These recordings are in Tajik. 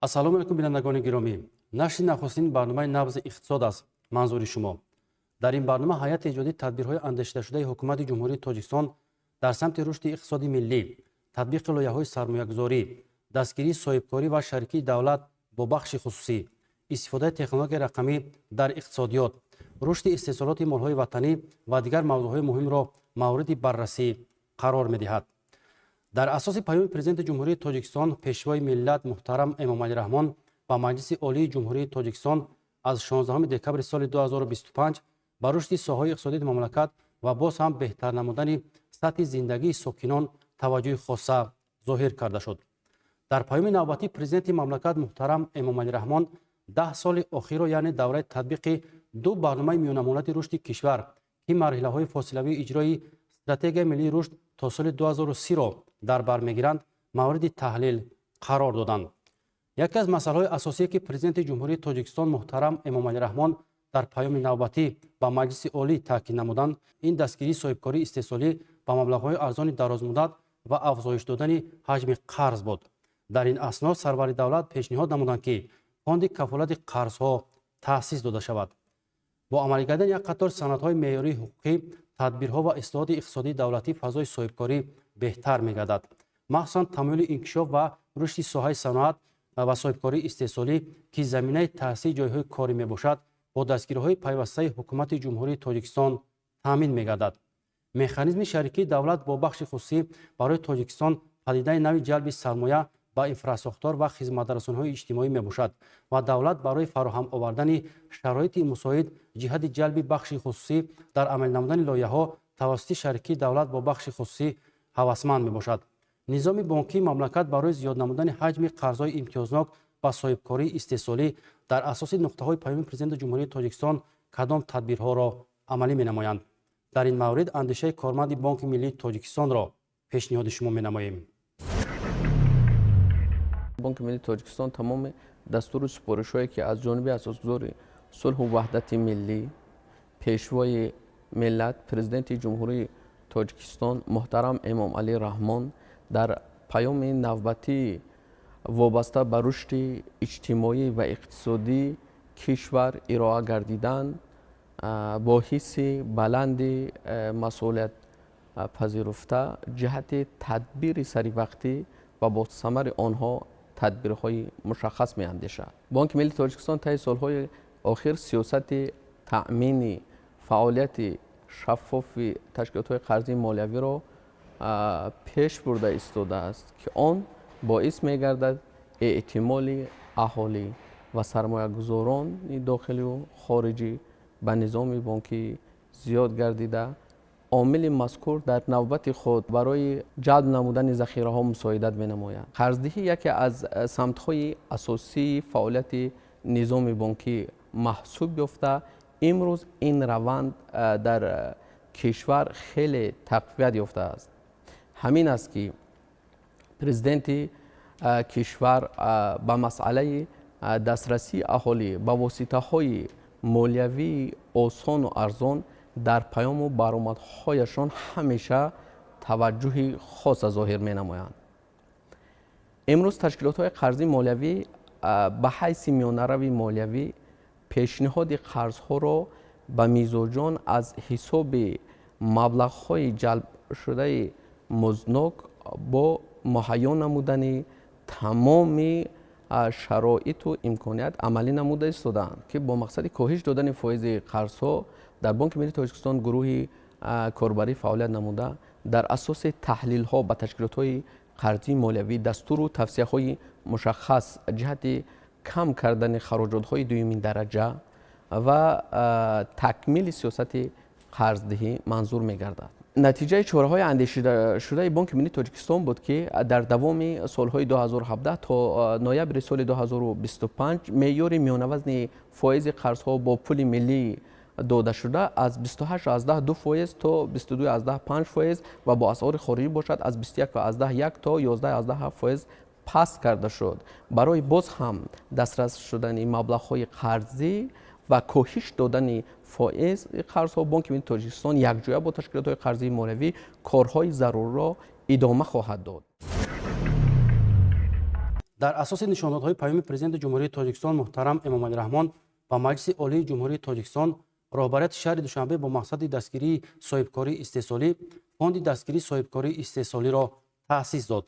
Ассалому алайкум, бинандагони гиромӣ. Нашри нахустин барномаи «Набзи иқтисод» аст манзури шумо. Дар ин барнома ҳайати эҷодӣ тадбирҳои андешидашудаи Ҳукумати Ҷумҳурии Тоҷикистон дар самти рушди иқтисоди миллӣ, татбиқи лоиҳаҳои сармоягузорӣ, дастгирии соҳибкорӣ ва шарикии давлат бо бахши хусусӣ, истифодаи технологияи рақамӣ дар иқтисодиёт, рушди истеҳсолоти молҳои ватанӣ ва дигар мавзӯъҳои муҳимро мавриди баррасӣ қарор медиҳад. Дар асоси паёми Президенти Ҷумҳурии Тоҷикистон, Пешвои миллат муҳтарам Эмомалӣ Раҳмон ба Маҷлиси Олии Ҷумҳурии Тоҷикистон аз 16 декабри соли 2025 ба рушди соҳаҳои иқтисодии мамлакат ва боз ҳам беҳтар намудани сатҳи зиндагии сокинон таваҷҷӯҳи хоса зоҳир карда шуд. Дар паёми навбатӣ Президенти мамлакат муҳтарам Эмомалӣ Раҳмон 10 соли охирро, яъне давраи татбиқи ду барномаи миёнамуҳлати рушди кишвар, ки марҳилаҳои фосилавии иҷрои Стратегияи миллии рушд то соли 2030-ро дар бар мегиранд, мавриди таҳлил қарор доданд. Яке аз масъалаҳои асосие, ки Президенти Ҷумҳурии Тоҷикистон муҳтарам Эмомалӣ Раҳмон дар паёми навбатӣ ба Маҷлиси Олӣ таъкид намуданд, ин дастгирии соҳибкории истеҳсолӣ ба маблағҳои арзони дарозмуддат ва афзоиш додани ҳаҷми қарз буд. Дар ин асно сарвари давлат пешниҳод намуданд, ки Фонди кафолати қарзҳо таъсис дода шавад. Бо амалӣ гардидани як қатор санадҳои меъёрии ҳуқуқӣ, тадбирҳо ва ислоҳоти иқтисодии давлатӣ фазои соҳибкорӣ беҳтар мегардад. Махсусан тамоюли инкишоф ва рушди соҳаи саноат ва соҳибкории истеҳсолӣ, ки заминаи таъсиси ҷойҳои корӣ мебошад, бо дастгириҳои пайвастаи Ҳукумати Ҷумҳурии Тоҷикистон таъмин мегардад. Механизми шарикии давлат бо бахши хусусӣ барои Тоҷикистон падидаи нави ҷалби сармоя ба инфрасохтор ва хизматрасониҳои иҷтимоӣ мебошад ва давлат барои фароҳам овардани шароити мусоид ҷиҳати ҷалби бахши хусусӣ дар амал намудани лоиҳаҳо тавассути шарикии давлат бо бахши хусусӣ ҳавасманд мебошад. Низоми бонкии мамлакат барои зиёд намудани ҳаҷми қарзҳои имтиёзнок ба соҳибкории истеҳсолӣ дар асоси нуқтаҳои паёми Президенти Ҷумҳурии Тоҷикистон кадом тадбирҳоро амалӣ менамоянд? Дар ин маврид андешаи корманди Бонки миллии Тоҷикистонро пешниҳоди шумо менамоем. Бонки миллии Тоҷикистон тамоми дастуру супоришҳое, ки аз ҷониби асосгузори сулҳу ваҳдати миллӣ, Пешвои миллат, Президенти Ҷумҳурии Тоҷикистон муҳтарам Эмомалӣ Раҳмон дар паёми навбатӣ вобаста ба рушди иҷтимоӣ ва иқтисодии кишвар ироа гардиданд, бо ҳисси баланди масъулиятпазируфта ҷиҳати тадбири саривақтӣ ва бо самари онҳо тадбирҳои мушаххас меандешад. Бонки миллии Тоҷикистон таи солҳои охир сиёсати таъмини фаъолияти шаффофи ташкилотҳои қарзии молиявиро пеш бурда истодааст, ки он боис мегардад эътимоли аҳолӣ ва сармоягузорони дохилию хориҷӣ ба низоми бонкӣ зиёд гардида, омили мазкур дар навбати худ барои ҷалб намудани захираҳо мусоидат менамояд. Қарздиҳӣ яке аз самтҳои асосии фаъолияти низоми бонкӣ маҳсуб ёфта, имрӯз ин раванд дар кишвар хеле тақвият ёфтааст. Ҳамин аст, ки Президенти кишвар ба масъалаи дастрасии аҳолӣ ба воситаҳои молиявии осону арзон дар паёму баромадҳояшон ҳамеша таваҷҷӯҳи хоса зоҳир менамоянд. Имрӯз ташкилотҳои қарзии молиявӣ ба ҳайси миёнарави молиявӣ пешниҳоди қарзҳоро ба мизоҷон аз ҳисоби маблағҳои ҷалбшудаи музднок бо муҳайё намудани тамоми шароиту имконият амалӣ намуда истодаанд, ки бо мақсади коҳиш додани фоизи қарзҳо дар Бонки миллии Тоҷикистон гурӯҳи корбарӣ фаъолият намуда, дар асоси таҳлилҳо ба ташкилотҳои қарзии молиявӣ дастуру тавсияҳои мушаххас ҷиҳати кам кардани хароҷотҳои дуюмин дараҷа ва такмили сиёсати қарздиҳӣ манзур мегардад. Натиҷаи чораҳои андешидашудаи Бонки миллии Тоҷикистон буд, ки дар давоми солҳои 2017 то ноябри соли 2025 меъёри миёнавазни фоизи қарзҳо бо пули миллӣ додашуда аз 28,2% то 22,5% ва бо асъори хориҷӣ бошад, аз 21,1 то 11,7% паст карда шуд. Барои боз ҳам дастрас шудани маблағҳои қарзӣ ва коҳиш додани фоизи қарзҳо Бонки миллии Тоҷикистон якҷоя бо ташкилотҳои қарзии молиявӣ корҳои зарурро идома хоҳад дод. Дар асоси нишондодҳои Паёми Президенти Ҷумҳурии Тоҷикистон муҳтарам Эмомалӣ Раҳмон ба Маҷлиси Олии Ҷумҳурии Тоҷикистон, роҳбарияти шаҳри Душанбе бо мақсади дастгирии соҳибкории истеҳсолӣ Фонди дастгирии соҳибкории истеҳсолиро таъсис дод.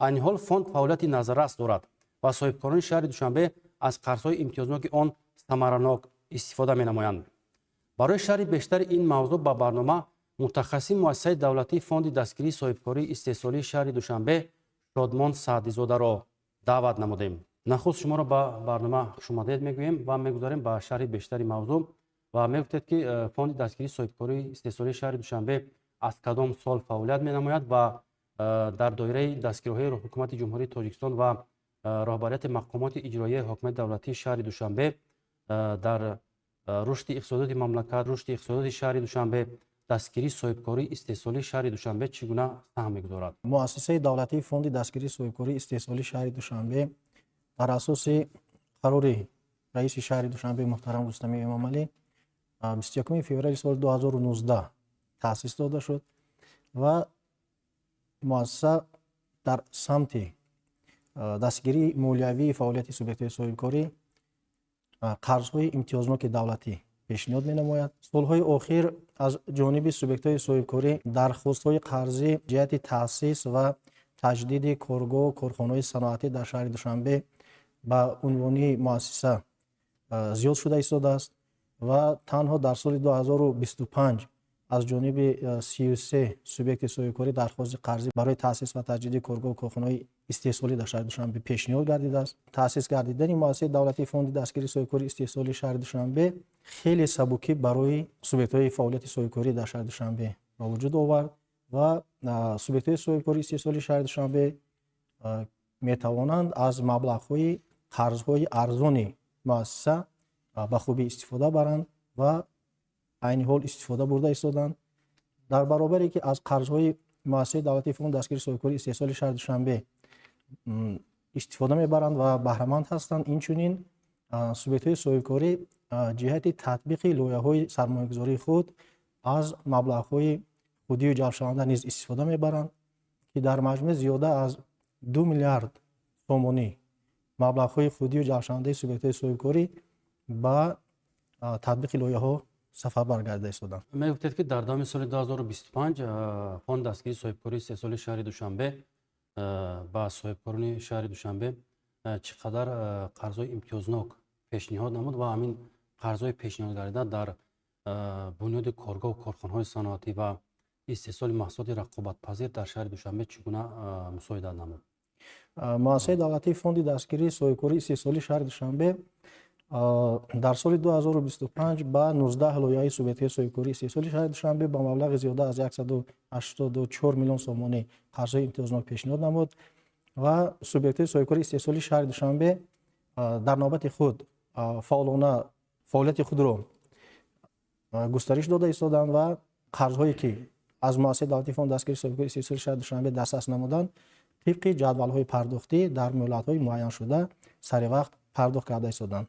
Айни ҳол фонд фаъолияти назаррас дорад ва соҳибкорони шаҳри Душанбе аз қарзҳои имтиёзноки он самаранок истифода менамоянд. Барои шарҳи бештари ин мавзӯъ ба барнома мутахассиси Муассисаи давлатии Фонди дастгирии соҳибкории истеҳсолии шаҳри Душанбе Шодмон Саъдизодаро даъват намудем. Нахуст шуморо ба барнома хушомадед мегӯем ва мегузарем ба шарҳи бештари мавзӯъ. Ва мегуфтед, ки Фонди дастгирии соҳибкории истеҳсолии шаҳри Душанбе аз кадом сол фаъолият менамояд ва дар доираи дастгириҳои Ҳукумати Ҷумҳурии Тоҷикистон ва роҳбарияти мақомоти иҷроияи ҳокимияти давлатии шаҳри Душанбе дар рушди иқтисодиёти мамлакат, рушди иқтисодиёти шаҳри Душанбе дастгирии соҳибкории истеҳсолии шаҳри Душанбе чӣ гуна саҳм мегузорад? Муассисаи давлатии Фонди дастгирии соҳибкории истеҳсолии шаҳри Душанбе дар асоси қарори раиси шаҳри Душанбе муҳтарам Рустами Эмомалӣ 21 феврали соли 2019 таъсис дода шуд ва муассиса дар самти дастгирии молиявии фаъолияти субъектҳои соҳибкорӣ қарзҳои имтиёзноки давлатӣ пешниҳод менамояд. Солҳои охир аз ҷониби субъектҳои соҳибкорӣ дархостҳои қарзӣ ҷиҳати таъсис ва таҷдиди коргоҳу корхонаҳои саноатӣ дар шаҳри Душанбе ба унвони муассиса зиёд шуда истодааст ва танҳо дар соли 2025 аз ҷониби 33 субъекти соҳибкорӣ дархости қарзӣ барои таъсис ва таҷдиди коргоҳу корхонаҳои истеҳсолӣ дар шаҳри Душанбе пешниҳод гардидааст. Таъсис гардидани Муассисаи давлатии Фонди дастгирии соҳибкории истеҳсолии шаҳри Душанбе хеле сабукӣ барои субъектҳои фаъолияти соҳибкорӣ дар шаҳри Душанбе ба вуҷуд овард ва субъектҳои соҳибкории истеҳсолии шаҳри Душанбе метавонанд аз маблағҳои қарзҳои арзони муассиса ба хубӣ истифода баранд ва айни ҳол истифода бурда истоданд. Дар баробаре ки аз қарзҳои Муассисаи давлатии Фонди дастгирии соҳибкории истеҳсоли шаҳри Душанбе истифода мебаранд ва баҳраманд ҳастанд, инчунин субъектҳои соҳибкорӣ ҷиҳати татбиқи лоиҳаҳои сармоягузории худ аз маблағҳои худию ҷалбшаванда низ истифода мебаранд, ки дар маҷмӯъ зиёда аз 2 миллиард сомонӣ маблағҳои худию ҷалбшавандаи субъектҳои соҳибкорӣ ба татбиқи лоиҳаҳо сафарбар гардида истоданд. Мегуфтед, ки дар давоми соли 2025 Фонди дастгирии соҳибкории истеҳсолии шаҳри Душанбе ба соҳибкорони шаҳри Душанбе чӣ қадар қарзҳои имтиёзнок пешниҳод намуд ва ҳамин қарзҳои пешниҳод гардида дар бунёди коргоҳу корхонаҳои саноатӣ ва истеҳсоли маҳсулоти рақобатпазир дар шаҳри Душанбе чӣ гуна мусоидат намуд? Муассисаи давлатии Фонди дастгирии соҳибкории истеҳсолии шаҳри Душанбе дар соли 2025 ба 19 лоиҳаи субъектҳои соҳибкории истеҳсолии шаҳри Душанбе ба маблағи зиёда аз 184 миллион сомонӣ қарзҳои имтиёзнок пешниҳод намуд ва субъектҳои соҳибкории истеҳсолии шаҳри Душанбе дар навбати худ фаъолона фаъолияти худро густариш дода истоданд ва қарзҳое, ки аз Муассисаи давлатии Фонди дастгирии соҳибкории истеҳсолии шаҳри Душанбе дастрас намуданд, тибқи ҷадвалҳои пардохтӣ дар муҳлатҳои муайяншуда саривақт пардохт карда истоданд.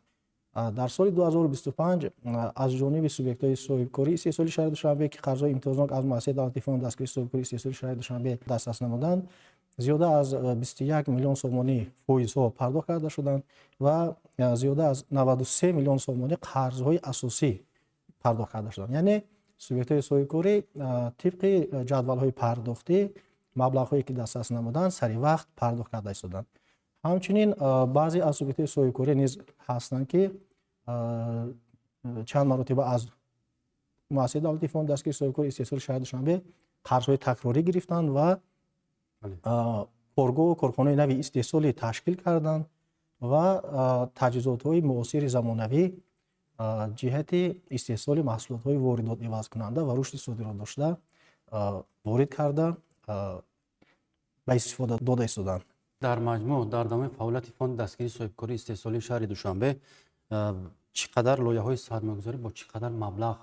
Дар соли 2025 аз ҷониби субъектҳои соҳибкории истеҳсолии шаҳри Душанбе, ки қарзҳои имтиёзнок аз Муассисаи давлатии Фонди дастгирии соҳибкории истеҳсолии шаҳри Душанбе дастрас намуданд, зиёда аз 21 миллион сомонӣ фоизҳо пардохт карда шуданд ва зиёда аз 93 миллион сомонӣ қарзҳои асосӣ пардохт карда шуданд. Яъне субъектҳои соҳибкорӣ тибқи ҷадвалҳои пардохтӣ маблағҳое, ки дастрас намуданд, сари вақт пардохт карда истоданд. Ҳамчунин баъзе аз субъектҳои соҳибкорӣ низ ҳастанд, ки чанд маротиба аз Муассисаи давлатии Фонди дастгирии соҳибкории истеҳсоли шаҳри Душанбе қарзҳои такрорӣ гирифтанд ва коргоҳу корхонаи нави истеҳсолӣ ташкил карданд ва таҷҳизотҳои муосири замонавӣ ҷиҳати истеҳсоли маҳсулотҳои воридот ивазкунанда ва рушди содирот дошта ворид карда, ба истифода дода истоданд. Дар маҷмӯъ дар давоми фаъолияти Фонди дастгирии соҳибкории истеҳсолии шаҳри Душанбе чӣ қадар лоиҳаҳои сармоягузорӣ бо чӣ қадар маблағ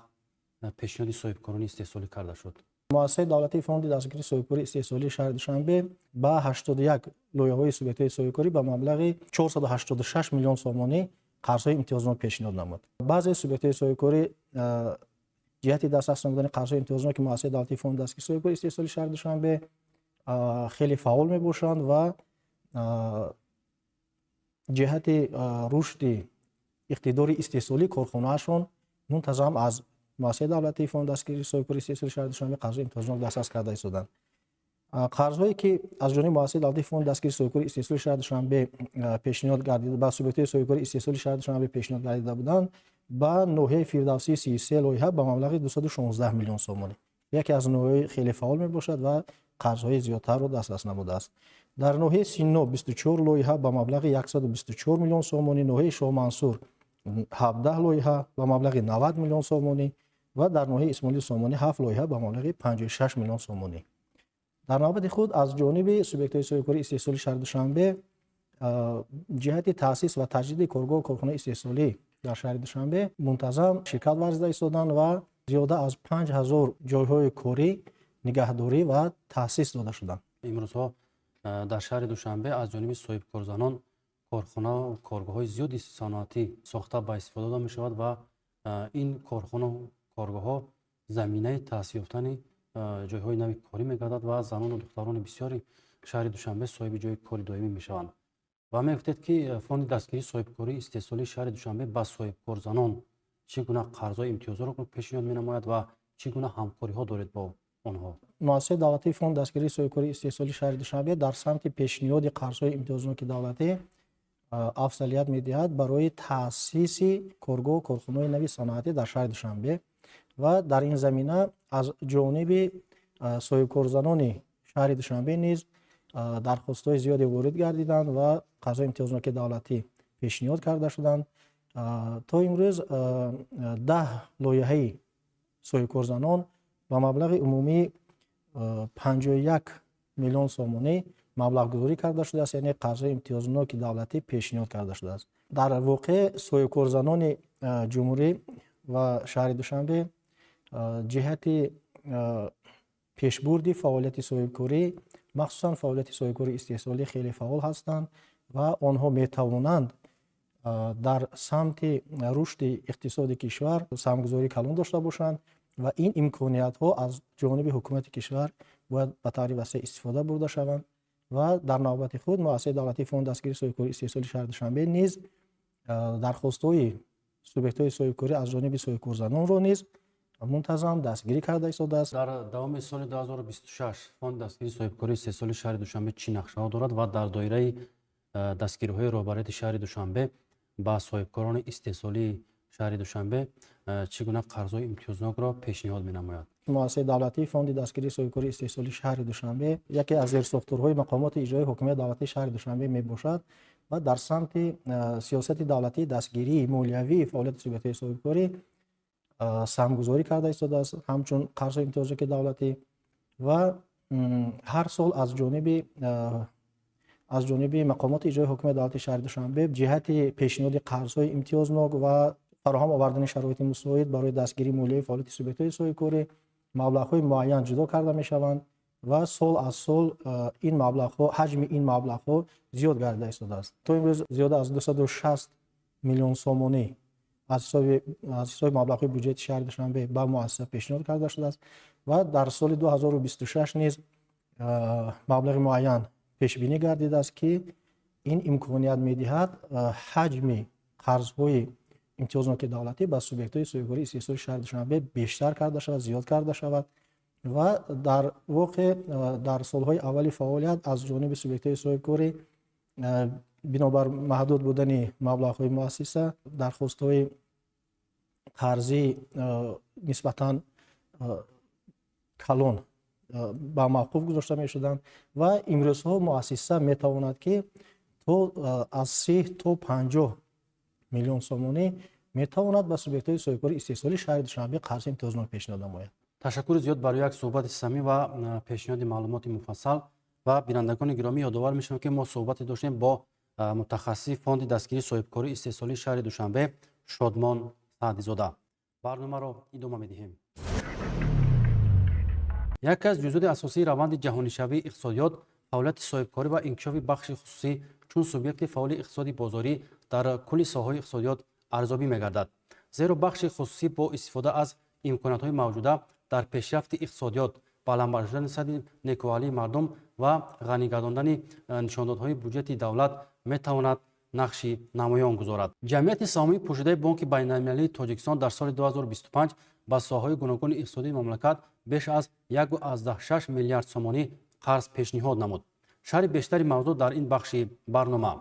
пешниҳоди соҳибкорони истеҳсолӣ карда шуд? Муассисаи давлатии Фонди дастгирии соҳибкории истеҳсолии шаҳри Душанбе ба 81 лоиҳаҳои субъектҳои соҳибкорӣ ба маблағи 486 миллион сомонӣ қарзҳои имтиёзнок пешниҳод намуд. Баъзе субъектҳои соҳибкорӣ ҷиҳати дастрас намудани қарзҳои имтиёзноки Муассисаи давлатии Фонди дастгирии соҳибкории истеҳсолии шаҳри Душанбе хеле фаъол мебошанд ва Ҷиҳати рушди иқтидори истеҳсолии корхонаашон мунтазам аз муассисаи давлатии фонди дастгирии соҳибкории истеҳсолии шаҳри Душанбе қарзҳои имтиёзнок дастрас карда истоданд. Қарзҳое, ки аз ҷониби муассисаи давлатии фонди дастгирии соҳибкории истеҳсолии шаҳри Душанбе пешниҳод гардида, ба субъектҳои соҳибкории истеҳсолии шаҳри Душанбе пешниҳод гардида буданд, ба ноҳияи Фирдавсии 33 лоиҳа ба маблағи 216 миллион сомонӣ, яке аз ноҳияҳои хеле фаъол мебошад ва қарзҳои зиёдтарро дастрас намудааст. Дар ноҳияи Сино 24 лоиҳа ба маблағи 124 миллион сомонӣ, ноҳияи Шоҳмансур 17 лоиҳа ба маблағи 90 миллион сомонӣ ва дар ноҳияи Исмоили Сомонӣ 7 лоиҳа ба маблағи 56 миллион сомонӣ. Дар навбати худ, аз ҷониби субъектҳои соҳибкории истеҳсолии шаҳри Душанбе ҷиҳати таъсис ва таҷдиди коргоҳу корхонаи истеҳсолӣ дар шаҳри Душанбе мунтазам ширкат варзида истоданд ва зиёда аз 5000 ҷойҳои корӣ нигаҳдорӣ ва таъсис дода шуданд. Имрӯзҳо дар шаҳри Душанбе аз ҷониби соҳибкорзанон корхонаву коргоҳҳои зиёди саноатӣ сохта ба истифода дода мешавад ва ин корхонаву коргоҳҳо заминаи таъсис ёфтани ҷойҳои нави корӣ мегардад ва занону духтарони бисёри шаҳри Душанбе соҳиби ҷойи кори доимӣ мешаванд. Ва мегуфтед, ки фонди дастгирии соҳибкории истеҳсолии шаҳри Душанбе ба соҳибкорзанон чӣ гуна қарзҳои имтиёзро пешниҳод менамояд ва чӣ гуна ҳамкориҳо доред бо онҳо? Муассисаи давлатии фонди дастгирии соҳибкории истеҳсолии шаҳри Душанбе дар самти пешниҳоди қарзҳои имтиёзноки давлатӣ афзалият медиҳад барои таъсиси коргоҳу корхонаҳои нави саноатӣ дар шаҳри Душанбе ва дар ин замина аз ҷониби соҳибкорзанони шаҳри Душанбе низ дархостҳои зиёде ворид гардиданд ва қарзҳои имтиёзноки давлатӣ пешниҳод карда шуданд. То имрӯз 10 лоиҳаи соҳибкорзанон ба маблағи умумии 51 миллион сомонӣ маблағгузорӣ карда шудааст, яъне қарзҳои имтиёзноки давлатӣ пешниҳод карда шудааст. Дар воқеъ, соҳибкорзанони ҷумҳурӣ ва шаҳри Душанбе ҷиҳати пешбурди фаъолияти соҳибкорӣ, махсусан фаъолияти соҳибкории истеҳсолӣ, хеле фаъол ҳастанд ва онҳо метавонанд дар самти рушди иқтисоди кишвар саҳмгузории калон дошта бошанд ва ин имкониятҳо аз ҷониби ҳукумати кишвар бояд ба таври васеъ истифода бурда шаванд. Ва дар навбати худ муассисаи давлатии фонди дастгирии соҳибкории истеҳсолии шаҳри Душанбе низ дархостҳои субъектҳои соҳибкорӣ аз ҷониби соҳибкорзанонро низ мунтазам дастгирӣ карда истодааст. Дар давоми соли 2026 фонди дастгирии соҳибкории истеҳсолии шаҳри Душанбе чӣ нақшаҳо дорад ва дар доираи дастгириҳои роҳбарияти шаҳри Душанбе ба соҳибкорони истеҳсолии шаҳри Душанбе чӣ гуна қарзҳои имтиёзнокро пешниҳод менамояд? Муассисаи давлатии фонди дастгирии соҳибкории истеҳсолии шаҳри Душанбе яке аз зерсохторҳои мақомоти иҷроии ҳокимияти давлатии шаҳри Душанбе мебошад ва дар самти сиёсати давлатии дастгирии молиявии фаъолияти субъектҳои соҳибкорӣ саҳмгузорӣ карда истодааст, ҳамчун қарзҳои имтиёзноки давлатӣ. Ва ҳар сол аз ҷониби мақомоти иҷроии ҳокимияти давлатии шаҳри Душанбе ҷиҳати пешниҳоди қарзҳои имтиёзнок ва фароҳам овардани шароити мусоид барои дастгирии молиявии фаъолияти субъектҳои соҳибкорӣ маблағҳои муайян ҷудо карда мешаванд ва сол аз сол ин маблағҳо, ҳаҷми ин маблағҳо зиёд гардида истодааст. То имрӯз зиёда аз 260 миллион сомонӣ аз ҳисоби маблағҳои буҷети шаҳри Душанбе ба муассиса пешниҳод карда шудааст ва дар соли 2026 низ маблағи муайян пешбинӣ гардидааст, ки ин имконият медиҳад ҳаҷми қарзҳои имтиёзноки давлатӣ ба субъектҳои соҳибкории истеҳсолии шаҳри Душанбе бештар карда шавад, зиёд карда шавад. Ва дар воқеъ, дар солҳои аввали фаъолият аз ҷониби субъектҳои соҳибкорӣ, бинобар маҳдуд будани маблағҳои муассиса, дархостҳои қарзӣ нисбатан калон ба мавқуф гузошта мешуданд ва имрӯзҳо муассиса метавонад, ки то аз 30 то 50 миллион сомонӣ метавонад ба субъектҳои соҳибкори истеҳсолии шаҳри Душанбе қарзи имтиёзнок пешниҳод намояд. Ташаккури зиёд барои як суҳбати самим ва пешниҳоди маълумоти муфассал. Ва бинандагони гиромӣ, ёдовар мешавам, ки мо суҳбате доштем бо мутахассиси фонди дастгирии соҳибкории истеҳсолии шаҳри Душанбе Шодмон Саъдизода. Барномаро идома медиҳем. Яке аз ҷузъоти асосии раванди ҷаҳонишавии иқтисодиёт фаъолияти соҳибкорӣ ва инкишофи бахши хусусӣ чун субъекти фаъоли иқтисоди бозорӣ дар кулли соҳаҳои иқтисодиёт арзёбӣ мегардад, зеро бахши хусусӣ бо истифода аз имкониятҳои мавҷуда дар пешрафти иқтисодиёт, баланд бардоштани сатҳи некӯаҳволии мардум ва ғанӣ гардондани нишондодҳои буҷети давлат метавонад Нақши намоён гузорад. Ҷамъияти саҳомии пӯшидаи Бонки байналмилалии Тоҷикистон дар соли 2025 ба соҳаҳои гуногуни иқтисодии мамлакат беш аз 1,6 миллиард сомонӣ қарз пешниҳод намуд. Шарҳи бештари мавзӯъ дар ин бахши барнома.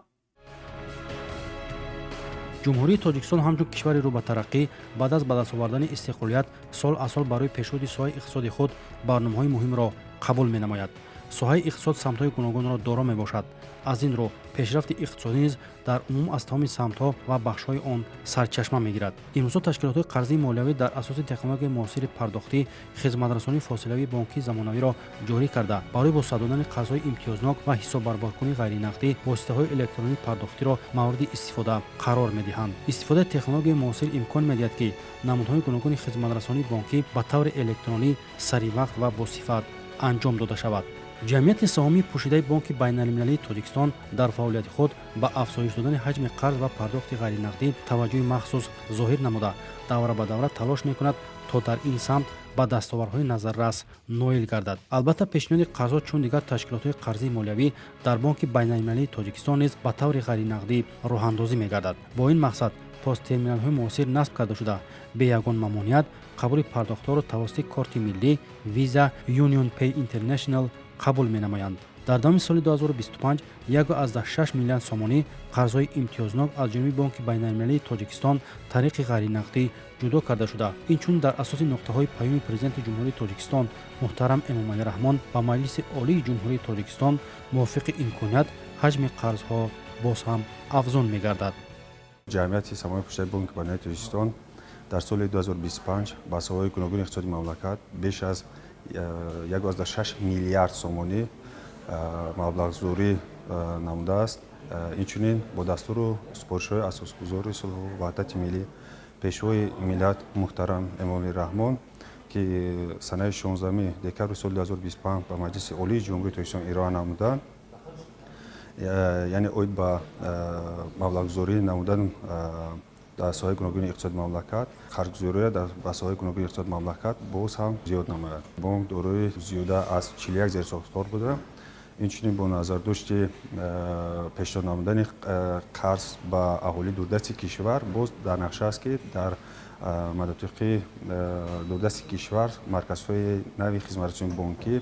Ҷумҳурии Тоҷикистон ҳамчун кишвари рӯ ба тараққӣ баъд аз ба даст овардани истиқлолият сол аз сол барои пешбурди соҳаи иқтисоди худ барномаҳои муҳимро қабул менамояд. Соҳаи иқтисод самтҳои гуногунро доро мебошад. Аз ин рӯ пешрафти иқтисодӣ низ дар умум аз тамоми самтҳо ва бахшҳои он сарчашма мегирад. Имрӯзҳо ташкилотҳои қарзии молиявӣ дар асоси технологияи муосири пардохтӣ хизматрасонии фосилавии бонкии замонавиро ҷорӣ карда, барои вусъат додани қарзҳои имтиёзнок ва ҳисоббарборкунии ғайринақдӣ воситаҳои электронии пардохтиро мавриди истифода қарор медиҳанд. Истифодаи технологияи муосир имкон медиҳад, ки намудҳои гуногуни хизматрасонии бонкӣ ба таври электронӣ, саривақт ва босифат анҷом дода шавад. Ҷамъияти саҳомии пӯшидаи Бонки байналмилалии Тоҷикистон дар фаъолияти худ ба афзоиш додани ҳаҷми қарз ва пардохти ғайринақдӣ таваҷҷӯҳи махсус зоҳир намуда, давра ба давра талош мекунад, то дар ин самт ба дастовардҳои назаррас ноил гардад. Албатта, пешниҳоди қарзҳо чун дигар ташкилотҳои қарзии молиявӣ дар Бонки байналмилалии Тоҷикистон низ ба таври ғайринақдӣ роҳандозӣ мегардад. Бо ин мақсад посттерминалҳои муосир насб карда шуда, бе ягон мамоният қабули пардохтҳоро тавассути корти миллӣ, Виза, Юнион Пей Интернешнл қабул менамоянд. Дар давоми соли 2025 1,6 миллиард сомонӣ қарзҳои имтиёзнок аз ҷониби Бонки байналмилалии Тоҷикистон тариқи ғайринақдӣ ҷудо карда шуда, инчунин дар асоси нуқтаҳои Паёми Президенти Ҷумҳурии Тоҷикистон муҳтарам Эмомалӣ Раҳмон ба Маҷлиси Олии Ҷумҳурии Тоҷикистон мувофиқи имконият ҳаҷми қарзҳо боз ҳам афзун мегардад. Ҷамъияти саҳомии пӯшидаи Бонки байналмилалии Тоҷикистон дар соли 2025 ба соҳаҳои гуногуни иқтисоди мамлакат беш аз 1,6 миллиард сомонӣ маблағгузорӣ намудааст. Инчунин бо дастуру супоришҳои Асосгузори сулҳу ваҳдати миллӣ, Пешвои миллат муҳтарам Эмомалӣ Раҳмон, ки санаи 16 декабри соли 2025 ба Маҷлиси Олии Ҷумҳурии Тоҷикистон ироа намуданд, яъне оид ба маблағгузорӣ намудан дар соҳаи гуногуни иқтисоди мамлакат, харҷгузориро ба соҳаи гуногуни иқтисоди мамлакат боз ҳам зиёд намояд. Бонк дорои зиёда аз 41 зерсохтор буда, инчунин бо назардошти пешниҳод намудани қарз ба аҳолии дурдасти кишвар боз дар нақша аст, ки дар манотиқи дурдасти кишвар марказҳои нави хизматрасонии бонкӣ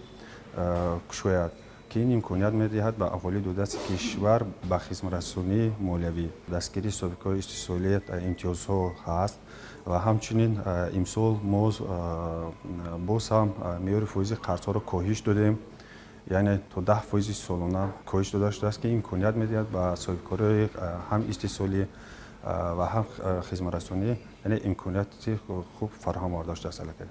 кушояд, ки ин имконият медиҳад ба аҳолии дурдасти кишвар ба хизматрасонии молиявӣ. Дастгирии соҳибкори истеҳсолӣ имтиёзҳо ҳаст ва ҳамчунин имсол мо боз ҳам меъёри фоизи қарзҳоро коҳиш додем, яъне то 10 фоизи солона коҳиш дода шудааст, ки имконият медиҳад ба соҳибкорои ҳам истеҳсолӣ ва ҳам хизматрасонӣ, яъне имконияти хуб фароҳам оварда шудааст аллакай.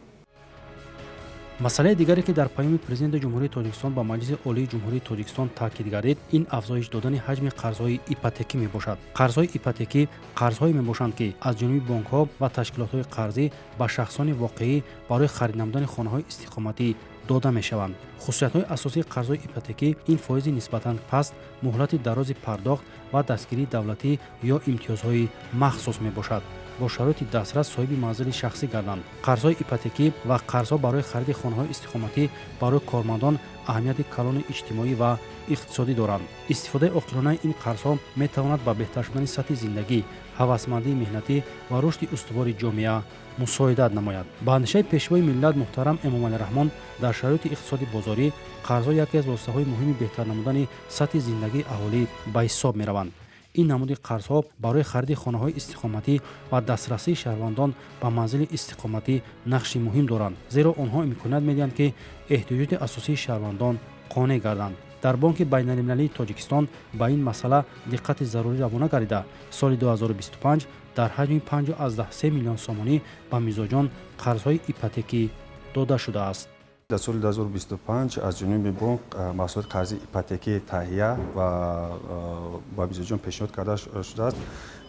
Масъалаи дигаре, ки дар Паёми Президенти Ҷумҳурии Тоҷикистон ба Маҷлиси Олии Ҷумҳурии Тоҷикистон таъкид гардид, ин афзоиш додани ҳаҷми қарзҳои ипотекӣ мебошад. Қарзҳои ипотекӣ қарзҳое мебошанд, ки аз ҷониби бонкҳо ва ташкилотҳои қарзӣ ба шахсони воқеӣ барои харид намудани хонаҳои истиқоматӣ дода мешаванд. Хусусиятҳои асосии қарзҳои ипотекӣ ин фоизи нисбатан паст, муҳлати дарози пардохт ва дастгирии давлатӣ ё имтиёзҳои махсус мебошад. Бо шароити дастрас соҳиби манзили шахсӣ гарданд. Қарзҳои ипотекӣ ва қарзҳо барои хариди хонаҳои истиқоматӣ барои кормандон аҳамияти калони иҷтимоӣ ва иқтисодӣ доранд. Истифодаи оқилонаи ин қарзҳо метавонад ба беҳтар шудани сатҳи зиндагӣ, ҳавасмандии меҳнатӣ ва рушди устувори ҷомеа мусоидат намояд. Ба андешаи Пешвои миллат муҳтарам Эмомалӣ Раҳмон, дар шароити иқтисоди бозорӣ қарзҳо яке аз воситаҳои муҳими беҳтар намудани сатҳи зиндагии аҳолӣ ба ҳисоб мераванд. Ин намуди қарзҳо барои хариди хонаҳои истиқоматӣ ва дастрасии шаҳрвандон ба манзили истиқоматӣ нақши муҳим доранд, зеро онҳо имконият медиҳанд, ки эҳтиёҷоти асосии шаҳрвандон қонеъ гарданд. Дар Бонки байналмилалии Тоҷикистон ба ин масъала диққати зарурӣ равона гардида, соли 2025 дар ҳаҷми 5,3 миллион сомонӣ ба мизоҷон қарзҳои ипотекӣ дода шудааст. Дар соли 2025 аз ҷониби бонк маҳсулоти қарзии ипотекӣ таҳия ва ба мизоҷон пешниҳод карда шудааст,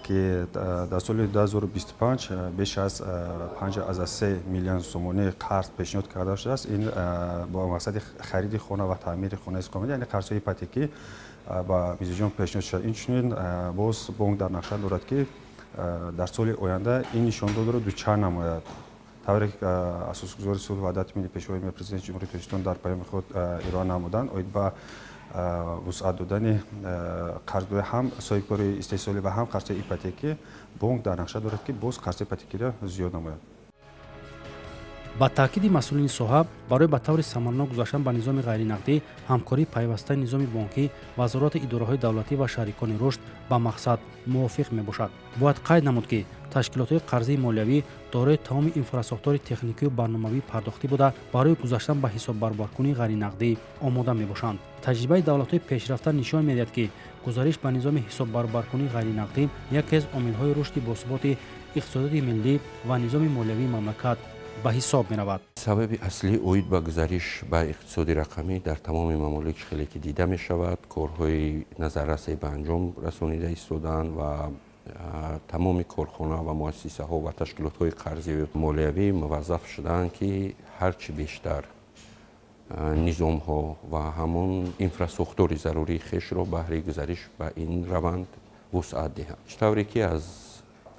ки дар соли 2025 беш аз 5,3 миллион сомонӣ қарз пешниҳод карда шудааст. Ин бо мақсади хариди хона ва таъмири хонаи истиқоматӣ, яъне қарзҳои ипотекӣ ба мизоҷон пешниҳод шудааст. Инчунин боз бонк дар нақша дорад, ки дар соли оянда ин нишондодро дучанд намояд. Тавре ки Асосгузори сулҳу ваҳдати миллӣ, Пешвои миллат, Президенти Ҷумҳурии Тоҷикистон дар Паёми худ ироа намуданд оид ба Вусъат додани қарзгӯи ҳам соҳибкори истеҳсолӣ ва ҳам қарзҳои ипотекӣ, бонк дар нақша дорад, ки боз қарзҳои ипотекиро зиёд намояд. Ба таъкиди масъулини соҳа, барои ба таври самарнок гузаштан ба низоми ғайринақдӣ, ҳамкории пайвастаи низоми бонкӣ, вазорату идораҳои давлатӣ ва шарикони рушд ба мақсад мувофиқ мебошад. Бояд қайд намуд, ки ташкилотҳои қарзии молиявӣ дорои тамоми инфрасохтори техникию барномавии пардохтӣ буда, барои гузаштан ба ҳисоббаробаркунии ғайринақдӣ омода мебошанд. Таҷрибаи давлатҳои пешрафта нишон медиҳад, ки гузариш ба низоми ҳисоббаробаркунии ғайринақдӣ яке аз омилҳои рушди босуботи иқтисодиёти миллӣ ва низоми молиявии мамлакат ба ҳисоб меравад. Сабаби аслӣ оид ба гузариш ба иқтисоди рақамӣ дар тамоми мамолик, хеле ки дида мешавад, корҳои назаррасе ба анҷом расонида истодаанд ва тамоми корхона ва муассисаҳо ва ташкилотҳои қарзию молиявӣ муваззаф шудаанд, ки ҳарчи бештар низомҳо ва ҳамон инфрасохтори зарурии хешро баҳри гузариш ба ин раванд вусъат диҳанд. Чӣ тавре ки аз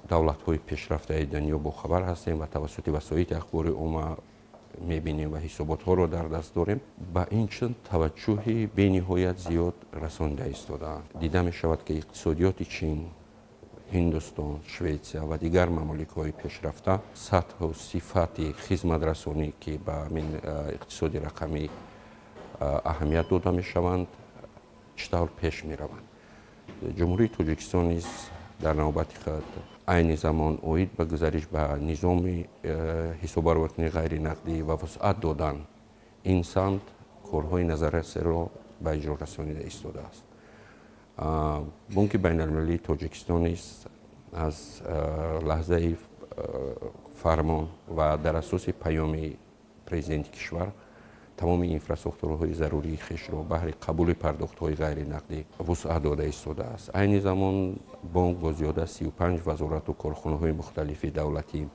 давлатҳои пешрафтаи дунё бохабар ҳастем ва тавассути васоити ахбори омма мебинем ва ҳисоботҳоро дар даст дорем, ба ин чиз таваҷҷӯҳи бениҳоят зиёд расонида истодаанд. Дида мешавад, ки иқтисодиёти Чин, Ҳиндустон, Шветсия ва дигар мамоликҳои пешрафта сатҳу сифати хизматрасонӣ, ки ба ҳамин иқтисоди рақамӣ аҳамият дода мешаванд, чӣ тавр пеш мераванд. Ҷумҳурии Тоҷикистон низ дар навбати худ айни замон оид ба гузариш ба низоми ҳисоббаробаркунии ғайринақдӣ ва вусъат додан ин самт корҳои назаррасеро ба иҷро расонида истодааст. Бонки байналмилалии Тоҷикистон низ аз лаҳзаи фармон ва дар асоси паёми президенти кишвар тамоми инфрасохторҳои зарурии хешро баҳри қабули пардохтҳои ғайринақдӣ вусъат дода истодааст. Айни замон бонк бо зиёда аз 35 вазорату корхонаҳои мухталифи давлатӣ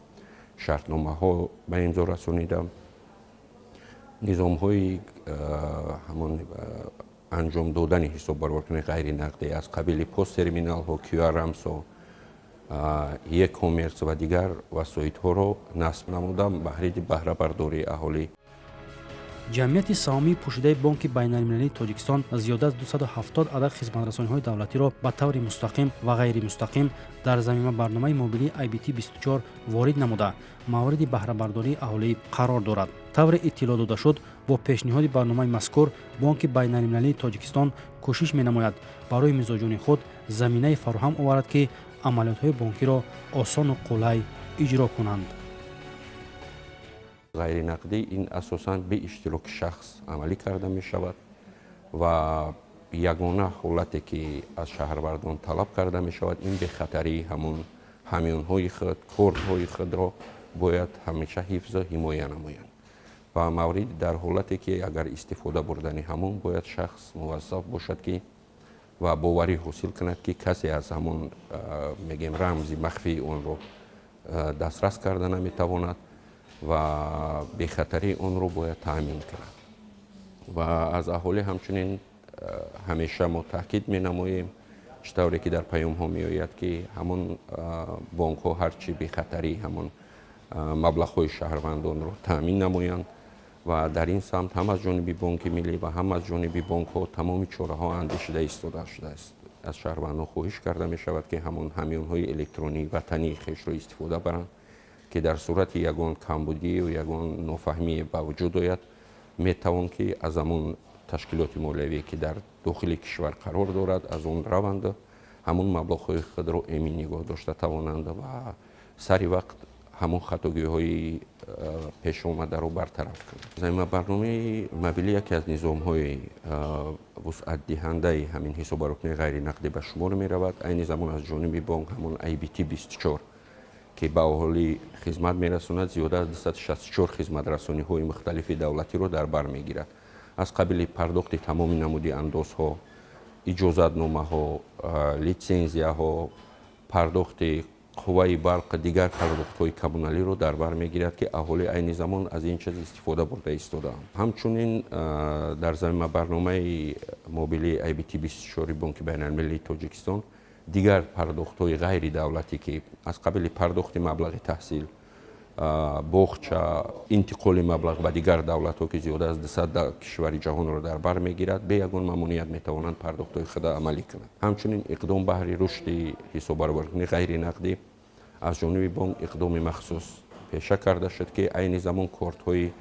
шартномаҳо ба имзо расонида, низомҳои ҳамон анҷом додани ҳисоббаробаркунии ғайринақдӣ аз қабили посттерминалҳо, QR рамзҳо, e-commerce ва дигар васоитҳоро насб намуда, баҳри баҳрабардории аҳолӣ. Ҷамъияти саҳомии пӯшидаи Бонки байналмилалии Тоҷикистон зиёда аз 270 адад хизматрасониҳои давлатиро ба таври мустақим ва ғайримустақим дар замима барномаи мобилии IBT 24 ворид намуда, мавриди баҳрабардории аҳолӣ қарор дорад. Тавре иттилоъ дода шуд, бо пешниҳоди барномаи мазкур Бонки байналмилалии Тоҷикистон кӯшиш менамояд барои мизоҷони худ заминае фароҳам оварад, ки амалиётҳои бонкиро осону қулай иҷро кунанд. Ғайринақдӣ ин асосан бе иштироки шахс амалӣ карда мешавад ва ягона ҳолате, ки аз шаҳрвардон талаб карда мешавад, ин бехатарии ҳамон ҳамёнҳои худ, кортҳои худро бояд ҳамеша ҳифзу ҳимоя намоянд ва маврид дар ҳолате, ки агар истифода бурдани ҳамон, бояд шахс муваззаф бошад, ки ва боварӣ ҳосил кунад, ки касе аз ҳамон, мегем, рамзи махфии онро дастрас карда наметавонад ва бехатарии онро бояд таъмин кунад. Ва аз аҳолӣ ҳамчунин ҳамеша мо таъкид менамоем, чӣ тавре ки дар паёмҳо меояд, ки ҳамон бонкҳо ҳарчи бехатарии ҳамон маблағҳои шаҳрвандонро таъмин намоянд ва дар ин самт ҳам аз ҷониби Бонки Миллӣ ва ҳам аз ҷониби бонкҳо тамоми чораҳо андешида истода шудааст. Аз шаҳрвандон хоҳиш карда мешавад, ки ҳамон ҳамёнҳои электронии ватании хешро истифода баранд, ки дар сурати ягон камбудию ягон нофаҳмие ба вуҷуд ояд, метавон ки аз ҳамон ташкилоти молиявие, ки дар дохили кишвар қарор дорад, аз он раванд, ҳамон маблағҳои худро эмин нигоҳ дошта тавонанд ва сари вақт ҳамон хатогиҳои пешомадаро бартараф кунанд. Замима барномаи мобилӣ яке аз низомҳои вусъатдиҳандаи ҳамин ҳисоббарокунии ғайринақдӣ ба шумор меравад. Айни замон аз ҷониби бонк ҳамон IBT 24, ки ба аҳолӣ хизмат мерасонад, зиёда аз 264 хизматрасониҳои мухталифи давлатиро дар бар мегирад, аз қабили пардохти тамоми намуди андозҳо, иҷозатномаҳо, литсензияҳо, пардохти қувваи барқ, дигар пардохтҳои коммуналиро дар бар мегирад, ки аҳолӣ айни замон аз ин чиз истифода бурда истодаанд. Ҳамчунин дар замима барномаи мобилии IBT 24 Бонки байналмилалии Тоҷикистон дигар пардохтҳои ғайридавлатӣ, ки аз қабили пардохти маблағи таҳсил. Боғча, интиқоли маблағ ба дигар давлатҳо, ки зиёда аз 200 кишвари ҷаҳонро дар бар мегирад, бе ягон мамоният метавонанд пардохтҳои худа амалӣ кунанд. Ҳамчунин иқдом баҳри рушди ҳисоббаробаркунии ғайринақдӣ аз ҷониби бонк иқдоми махсус пеша карда шуд, ки айни замон кортҳои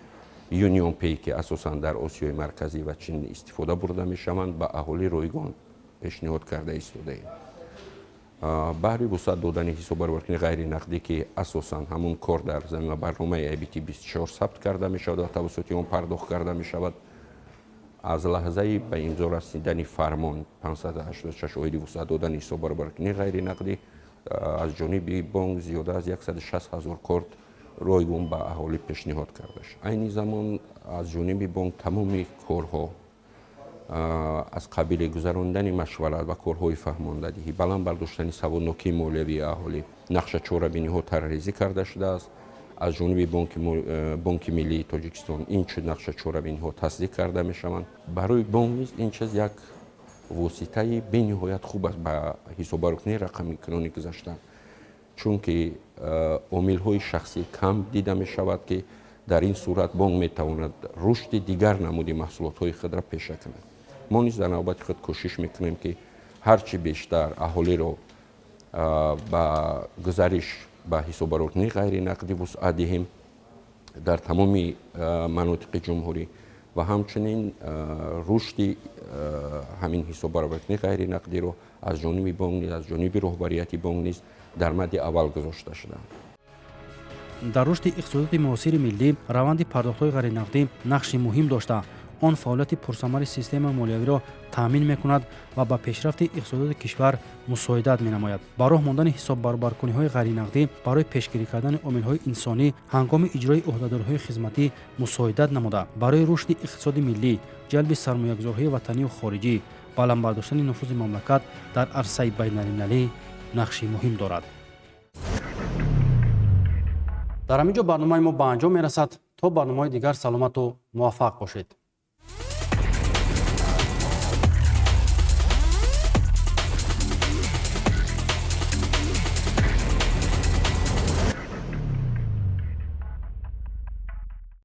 Юнион Пей, ки асосан дар Осиёи Марказӣ ва Чин истифода бурда мешаванд, ба аҳолӣ ройгон пешниҳод карда истодаем. Баҳри вусъат додани ҳисоббаробаркунии ғайринақдӣ, ки асосан ҳамун кор дар замима барномаи IBT 24 сабт карда мешавад ва тавассути он пардохт карда мешавад, аз лаҳзаи ба имзо расидани фармон 586 оиди вусъат додани ҳисоббаробаркунии ғайринақдӣ аз ҷониби бонк зиёда аз 160 ҳазор корт ройгон ба аҳолӣ пешниҳод карда шуд. Айни замон аз ҷониби бонк тамоми корҳо аз қабили гузарондани машварат ва корҳои фаҳмондадиҳӣ, баланд бардоштани саводнокии молиявии аҳолӣ, нақша чорабиниҳо тарҳрезӣ карда шудааст. Аз ҷониби Бонки Миллии Тоҷикистон ин чун нақша чорабиниҳо тасдиқ карда мешаванд. Барои бонк низ ин чиз як воситаи бениҳоят хуб аст ба ҳисоббарокунии рақамикунонӣ гузаштан, чунки омилҳои шахсӣ кам дида мешавад, ки дар ин сурат бонк метавонад рушди дигар намуди маҳсулотҳои худро пеша кунад. Мо низ дар навбати худ кӯшиш мекунем, ки ҳарчи бештар аҳолиро ба гузариш ба ҳисоббарокунии ғайринақдӣ вусъат диҳем дар тамоми манотиқи ҷумҳурӣ ва ҳамчунин рушди ҳамин ҳисоббаробаркунии ғайринақдиро аз ҷониби бонк низ, аз ҷониби роҳбарияти бонк низ дар мадди аввал гузошта шудаанд. Дар рушди иқтисодиёти муосири миллӣ раванди пардохтҳои ғайринақдӣ нақши муҳим дошта, он фаъолияти пурсамари системаи молиявиро таъмин мекунад ва ба пешрафти иқтисодиёти кишвар мусоидат менамояд. Ба роҳ мондани ҳисоббаробаркуниҳои ғайринақдӣ барои пешгирӣ кардани омилҳои инсонӣ ҳангоми иҷрои ӯҳдадориҳои хизматӣ мусоидат намуда, барои рушди иқтисоди миллӣ, ҷалби сармоягузорҳои ватанию хориҷӣ, баланд бардоштани нуфузи мамлакат дар арсаи байналмилалӣ нақши муҳим дорад. Дар ҳамин ҷо барномаи мо ба анҷом мерасад. То барномаҳои дигар саломату муваффақ бошед.